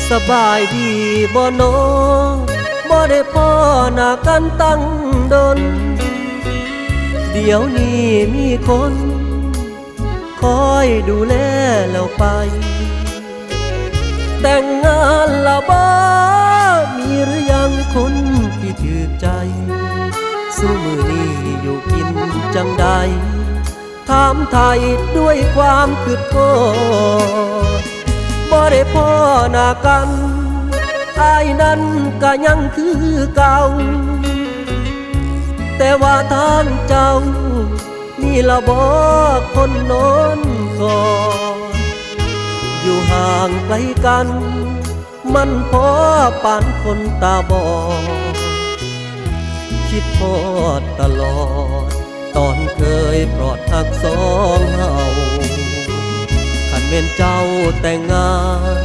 ສະບາຍດີບໍ່ນໍ ບໍ່ໄດ້ພໍ້ໜ້າກັນຕັ້ງດົນ ດຽວນີ້ມີຄົນຄອຍດູແລແລ້ວໄປ ແຕ່ງງານລະບໍ່ ມີຫຼືຍັງຄົນທີ່ຖືກໃຈ ຊຸມື້ນີ້ຢູ່ກິນຈັ່ງໃດ ຖາມໄຖ່ດ້ວຍຄວາມຄຶດຄອດ ບໍ່ໄດ້ພໍ້ໜ້າກັນ ອ້າຍນັ້ນກະຍັງຄືເກົ່າ ແຕ່ວ່າທາງເຈົ້າ ມີລະບໍ່ຄົນນອນກອດ ຢູ່ຫ່າງໄກກັນ ມັນພໍປານຄົນຕາບອດ ຄິດຮອດຕະຫຼອດ ຕອນເຄີຍປອດຮັກສອງເຮົາ ຄັນແມ່ນເຈົ້າແຕ່ງງານ